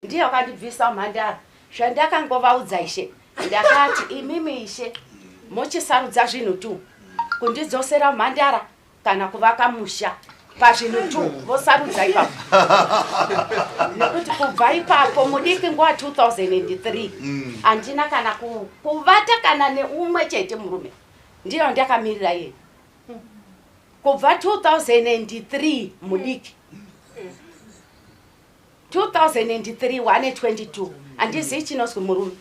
Ndiye wakandibvisa umhandara. Zvandakangovaudza ishe, ndakati imimi ishe mochisarudza zvinhu tu, kundidzosera umhandara kana kuvaka musha. Pazvinhu tu vosarudza ipapo. Nekuti kubva ipapo mudiki nguva 2003 handina kana kuvata kana neumwe chete murume. Ndiyo ndakamirira iye. Kubva 2003 mudiki. 2003 wane 22 handizivi chinozwi murume.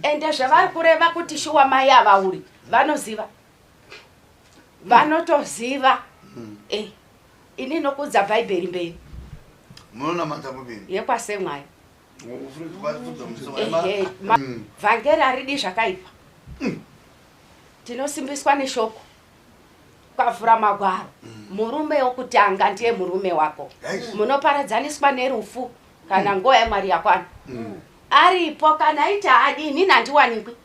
Ende zvavari kureva kuti shuwa mai ava uri vanoziva, vanotoziva. Ini nokudza Bhaibheri mberi. Munonamata kupini? Yekwasemwayo. Ehe, vhangeri haridi zvakaipa. Tinosimbiswa neshoko. Ukavhura magwaro, murume wokutanga ndiye murume wako. Munoparadzaniswa nerufu kana nguva yaMwari yakwana. Aripo kana aiti haadi, inini handiwanikwi,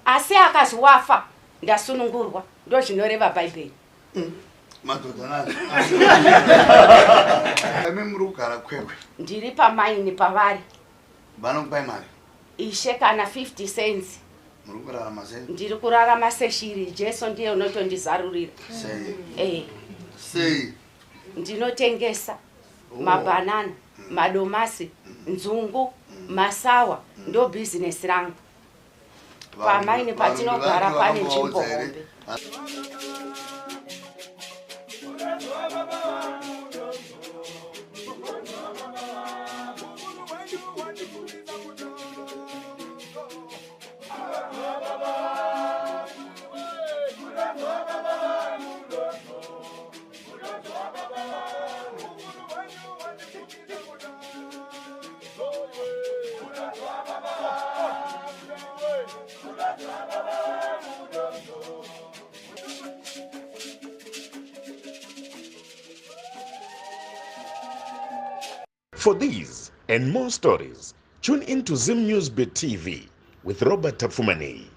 asi akazi wafa ndasunungurwa. Ndo zvinoreva Bhaibheri. Madhodha nazvo. Imi muri kugara Kwekwe? Ndiri pamaini pavari. Vanokupai mari? Ishe, kana 50 cents. Muri kurarama sei? Ndiri kurarama seshiri. Jesu ndiye unotondizarurira. Sei? Sei? Ndinotengesa mabhanana, madomasi, nzungu, masawa, ndo bhizinesi rangu. Pamaini patinogara pane nzvimbo hombe. For these and more stories, tune in to Zim News Bit TV with Robert Tafumani.